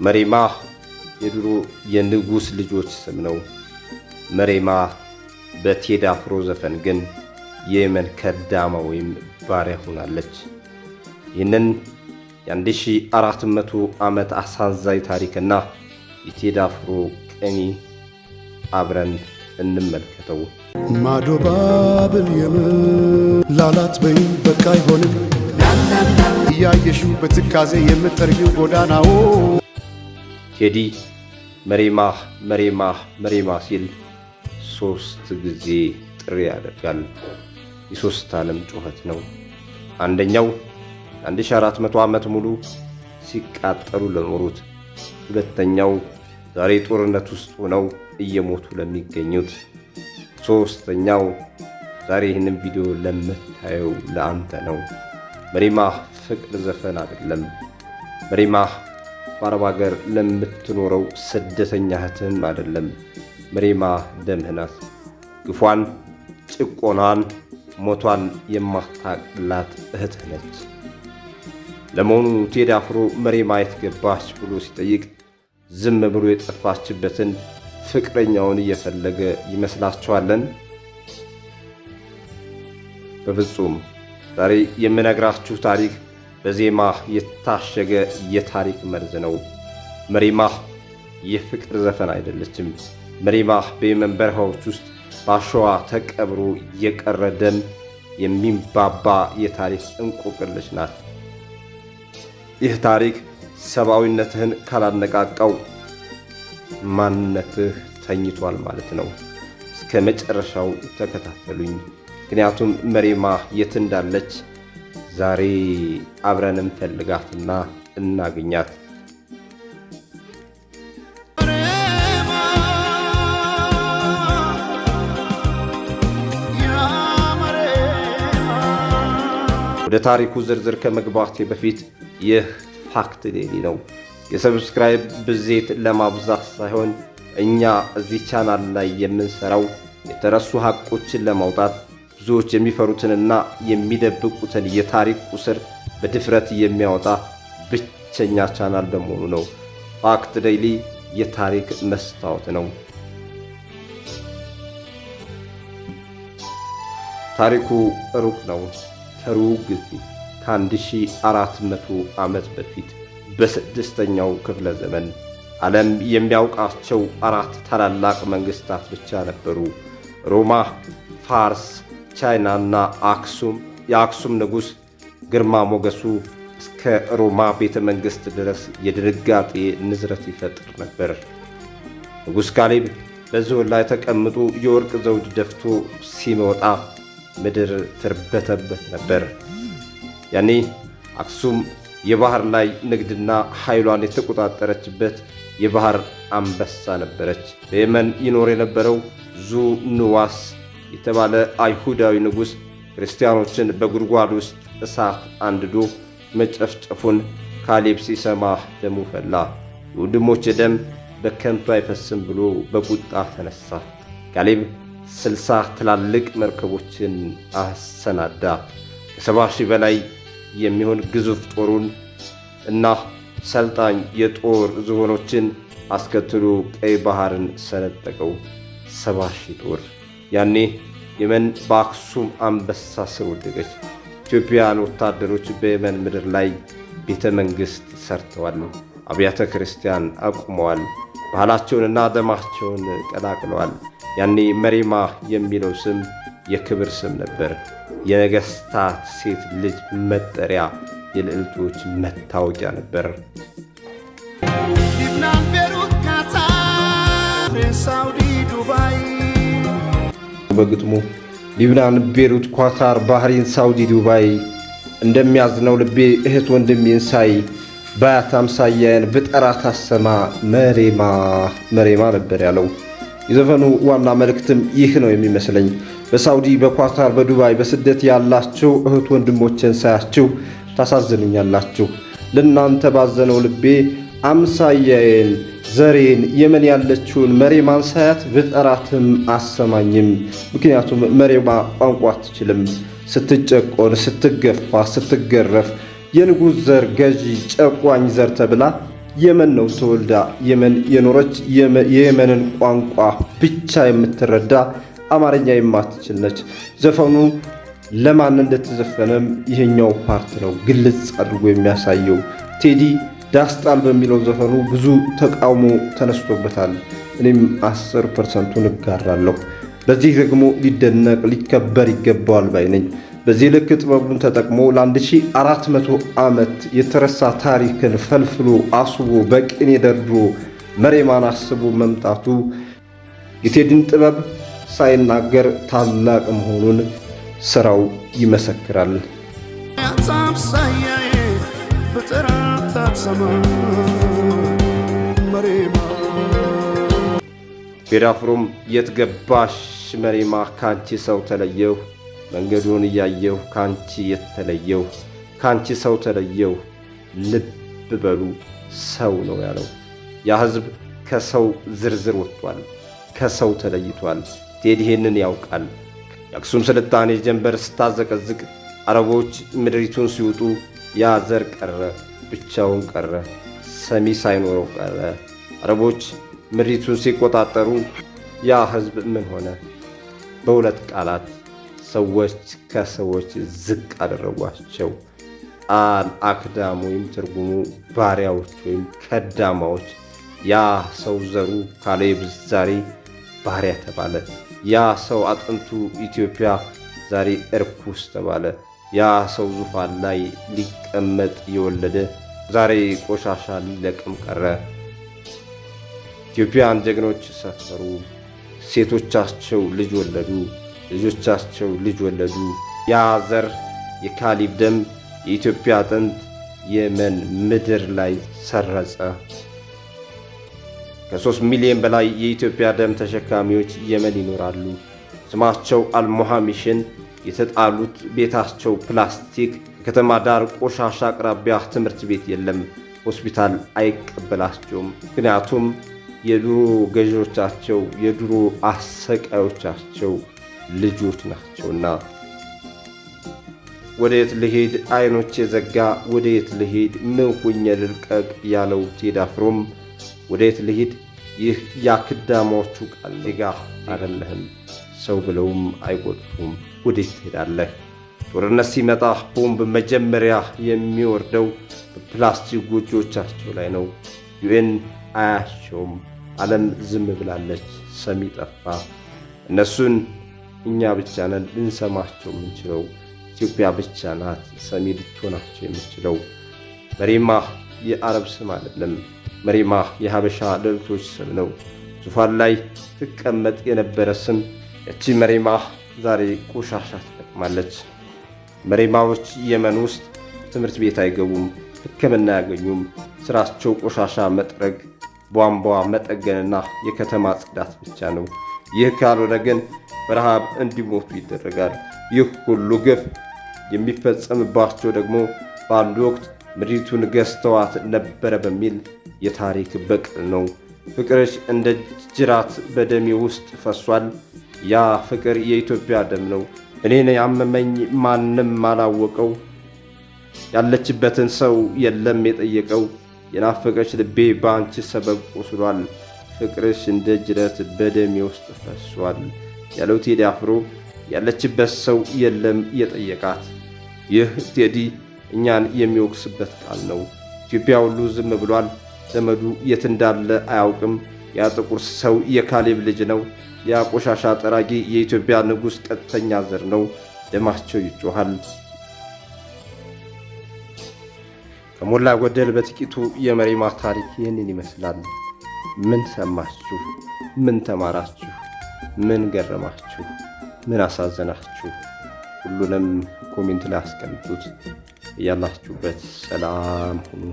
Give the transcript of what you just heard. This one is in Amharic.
መሬማ የድሮ የንጉሥ ልጆች ስም ነው። መሬማ በቴዲ አፍሮ ዘፈን ግን የየመን ከዳማ ወይም ባሪያ ሆናለች። ይህንን የ1400 ዓመት አሳዛኝ ታሪክና የቴዲ አፍሮ ቅኔ አብረን እንመልከተው። ማዶ ባብል የመን ላላት በይኝ፣ በቃ አይሆንም፣ እያየሽው በትካዜ የምትጠርጊው ጎዳናው። ቴዲ መሬማህ መሬማህ መሬማ ሲል ሶስት ጊዜ ጥሪ ያደርጋል። የሶስት ዓለም ጩኸት ነው። አንደኛው 1400 ዓመት ሙሉ ሲቃጠሉ ለኖሩት፣ ሁለተኛው ዛሬ ጦርነት ውስጥ ሆነው እየሞቱ ለሚገኙት፣ ሶስተኛው ዛሬ ይህንን ቪዲዮ ለምታየው ለአንተ ነው። መሬማህ ፍቅር ዘፈን አይደለም። መሬማህ በአረብ ሀገር ለምትኖረው ስደተኛ እህትህም አይደለም። መሬማ ደምህ ናት። ግፏን፣ ጭቆናን፣ ሞቷን የማታቅላት እህትህ ነች። ለመሆኑ ቴዲ አፍሮ መሬማ የት ገባች ብሎ ሲጠይቅ ዝም ብሎ የጠፋችበትን ፍቅረኛውን እየፈለገ ይመስላችኋለን? በፍጹም። ዛሬ የምነግራችሁ ታሪክ በዜማ የታሸገ የታሪክ መርዝ ነው። መሬማህ የፍቅር ዘፈን አይደለችም። መሬማህ በየመን በረሃዎች ውስጥ በአሸዋ ተቀብሮ የቀረ ደም የሚንባባ የታሪክ እንቆቅልሽ ናት። ይህ ታሪክ ሰብአዊነትህን ካላነቃቃው ማንነትህ ተኝቷል ማለት ነው። እስከ መጨረሻው ተከታተሉኝ። ምክንያቱም መሬማ የት እንዳለች ዛሬ አብረን እንፈልጋትና እናግኛት። ወደ ታሪኩ ዝርዝር ከመግባቴ በፊት ይህ Fact Daily ነው። የ subscribe ብዜት ለማብዛት ሳይሆን እኛ እዚህ ቻናል ላይ የምንሰራው የተረሱ ሐቆችን ለማውጣት፣ ብዙዎች የሚፈሩትንና የሚደብቁትን የታሪክ ቁስል በድፍረት የሚያወጣ ብቸኛ ቻናል በመሆኑ ነው። Fact Daily የታሪክ መስታወት ነው። ታሪኩ ሩቅ ነው። ከሩቅ ጊዜ ከ1400 ዓመት በፊት በስድስተኛው ክፍለ ዘመን ዓለም የሚያውቃቸው አራት ታላላቅ መንግስታት ብቻ ነበሩ። ሮማ፣ ፋርስ፣ ቻይናና አክሱም። የአክሱም ንጉሥ ግርማ ሞገሱ እስከ ሮማ ቤተ መንግሥት ድረስ የድንጋጤ ንዝረት ይፈጥር ነበር። ንጉሥ ካሌብ በዝሆን ላይ ተቀምጦ የወርቅ ዘውድ ደፍቶ ሲመጣ ምድር ትርበተበት ነበር። ያኔ አክሱም የባህር ላይ ንግድና ኃይሏን የተቆጣጠረችበት የባህር አንበሳ ነበረች። በየመን ይኖር የነበረው ዙ ንዋስ የተባለ አይሁዳዊ ንጉሥ ክርስቲያኖችን በጉድጓድ ውስጥ እሳት አንድዶ መጨፍጨፉን ካሌብ ሲሰማ ደሙ ፈላ። የወንድሞች ደም በከንቱ አይፈስም ብሎ በቁጣ ተነሳ። ካሌብ 60 ትላልቅ መርከቦችን አሰናዳ። ከ70,000 በላይ የሚሆን ግዙፍ ጦሩን እና ሰልጣኝ የጦር ዝሆኖችን አስከትሎ ቀይ ባህርን ሰነጠቀው። 70,000 ጦር። ያኔ የመን በአክሱም አንበሳ ስር ወደቀች። ኢትዮጵያውያን ወታደሮች በየመን ምድር ላይ ቤተ መንግሥት ሰርተዋል። አብያተ ክርስቲያን አቁመዋል። ባህላቸውንና ደማቸውን ቀላቅለዋል። ያኔ መሬማ የሚለው ስም የክብር ስም ነበር። የነገስታት ሴት ልጅ መጠሪያ፣ የልዕልቶች መታወቂያ ነበር። ሊብናን፣ ቤሩት፣ ካታር፣ ሳውዲ፣ ዱባይ። በግጥሙ ሊብናን፣ ቤሩት፣ ኳታር፣ ባህሬን፣ ሳውዲ፣ ዱባይ እንደሚያዝነው ልቤ እህት ወንድሜን ሳይ፣ ባያት አምሳያዬን ብጠራት አሰማ መሬማ መሬማ ነበር ያለው። የዘፈኑ ዋና መልእክትም ይህ ነው የሚመስለኝ። በሳውዲ፣ በኳታር፣ በዱባይ በስደት ያላችሁ እህት ወንድሞችን ሳያችሁ ታሳዝኑኛላችሁ። ለእናንተ ባዘነው ልቤ አምሳያዬን ዘሬን የመን ያለችውን መሬማን ሳያት ብጠራትም አሰማኝም። ምክንያቱም መሬማ ቋንቋ አትችልም። ስትጨቆን፣ ስትገፋ፣ ስትገረፍ የንጉሥ ዘር ገዢ ጨቋኝ ዘር ተብላ የመን ነው ተወልዳ የመን የኖረች፣ የየመንን ቋንቋ ብቻ የምትረዳ፣ አማርኛ የማትችል ነች። ዘፈኑ ለማን እንደተዘፈነም ይሄኛው part ነው ግልጽ አድርጎ የሚያሳየው። ቴዲ ዳስጣል በሚለው ዘፈኑ ብዙ ተቃውሞ ተነስቶበታል። እኔም 10%ኡን እጋራለሁ። በዚህ ደግሞ ሊደነቅ ሊከበር ይገባዋል ባይ ነኝ። በዚህ ልክ ጥበቡን ተጠቅሞ ለ1400 ዓመት የተረሳ ታሪክን ፈልፍሎ አስቦ በቅኔ ደርድሮ መሬማን አስቦ መምጣቱ የቴዲን ጥበብ ሳይናገር ታላቅ መሆኑን ስራው ይመሰክራል። አምሳያዬ ብጥራት አትሰማ መሬማ። ቴዲ አፍሮም የት ገባሽ መሬማ፣ ካንቺ ሰው ተለየሁ፣ መንገዱን እያየሁ ካንቺ የተለየሁ፣ ካንቺ ሰው ተለየሁ። ልብ በሉ፣ ሰው ነው ያለው። ያ ህዝብ ከሰው ዝርዝር ወጥቷል፣ ከሰው ተለይቷል። ቴዲ ይሄንን ያውቃል። የአክሱም ስልጣኔ ጀንበር ስታዘቀዝቅ፣ አረቦች ምድሪቱን ሲውጡ ያ ዘር ቀረ፣ ብቻውን ቀረ፣ ሰሚ ሳይኖረው ቀረ። አረቦች ምድሪቱን ሲቆጣጠሩ ያ ህዝብ ምን ሆነ? በሁለት ቃላት ሰዎች ከሰዎች ዝቅ አደረጓቸው። አል አክዳም ወይም ትርጉሙ ባሪያዎች ወይም ከዳማዎች። ያ ሰው ዘሩ ካሌብ ዛሬ ባሪያ ተባለ። ያ ሰው አጥንቱ ኢትዮጵያ ዛሬ እርኩስ ተባለ። ያ ሰው ዙፋን ላይ ሊቀመጥ የወለደ ዛሬ ቆሻሻ ሊለቅም ቀረ። ኢትዮጵያን ጀግኖች ሰፈሩ። ሴቶቻቸው ልጅ ወለዱ፣ ልጆቻቸው ልጅ ወለዱ። ያ ዘር የካሊብ ደም የኢትዮጵያ አጥንት የመን ምድር ላይ ሰረጸ። ከ3 ሚሊዮን በላይ የኢትዮጵያ ደም ተሸካሚዎች የመን ይኖራሉ። ስማቸው አልሞሃሚሽን፣ የተጣሉት ቤታቸው ፕላስቲክ፣ ከከተማ ዳር ቆሻሻ አቅራቢያ። ትምህርት ቤት የለም፣ ሆስፒታል አይቀበላቸውም። ምክንያቱም የድሮ ገዢዎቻቸው፣ የድሮ አሰቃዮቻቸው ልጆች ናቸውና። ወደየት ልሄድ አይኖቼ ዘጋ፣ ወደየት ልሄድ፣ ምን ሁኜ ልልቀቅ ያለው ቴዲ አፍሮም ወደየት ልሂድ፣ ይህ የአክዳማዎቹ ቃል። ዜጋ አይደለህም፣ ሰው ብለውም አይቆጥሩም። ወዴት ትሄዳለህ? ጦርነት ሲመጣ ቦምብ መጀመሪያ የሚወርደው በፕላስቲክ ጎጆቻቸው ላይ ነው። UN አያቸውም። ዓለም ዝም ብላለች። ሰሚ ጠፋ። እነሱን እኛ ብቻ ነን ልንሰማቸው የምንችለው። ኢትዮጵያ ብቻ ናት ሰሚ ልትሆናቸው የምትችለው። መሬማ የአረብ ስም አይደለም። መሬማ የሀበሻ ልዕልቶች ስም ነው። ዙፋን ላይ ትቀመጥ የነበረ ስም፣ ያቺ መሬማ ዛሬ ቆሻሻ ትለቅማለች። መሬማዎች የመን ውስጥ ትምህርት ቤት አይገቡም፣ ሕክምና አያገኙም። ስራቸው ቆሻሻ መጥረግ፣ ቧንቧ መጠገንና የከተማ ጽዳት ብቻ ነው። ይህ ካልሆነ ግን በረሃብ እንዲሞቱ ይደረጋል። ይህ ሁሉ ግፍ የሚፈጸምባቸው ደግሞ በአንድ ወቅት ምድሪቱን ገዝተዋት ነበረ በሚል የታሪክ በቀል ነው። ፍቅርሽ እንደ ጅራት በደሜ ውስጥ ፈሷል። ያ ፍቅር የኢትዮጵያ ደም ነው። እኔን ያመመኝ ማንም አላወቀው። ያለችበትን ሰው የለም የጠየቀው። የናፈቀች ልቤ በአንቺ ሰበብ ቆስሏል። ፍቅርሽ እንደ ጅረት በደሜ ውስጥ ፈሷል ያለው ቴዲ አፍሮ ያለችበት ሰው የለም የጠየቃት። ይህ ቴዲ እኛን የሚወቅስበት ቃል ነው። ኢትዮጵያ ሁሉ ዝም ብሏል። ዘመዱ የት እንዳለ አያውቅም። ያ ጥቁር ሰው የካሌብ ልጅ ነው። ያ ቆሻሻ ጠራጊ የኢትዮጵያ ንጉሥ ቀጥተኛ ዘር ነው። ደማቸው ይጮሃል። ከሞላ ጎደል በጥቂቱ የመሬማ ታሪክ ይህንን ይመስላል። ምን ሰማችሁ? ምን ተማራችሁ? ምን ገረማችሁ? ምን አሳዘናችሁ? ሁሉንም comment ላይ አስቀምጡት። ያላችሁበት ሰላም ሁኑ።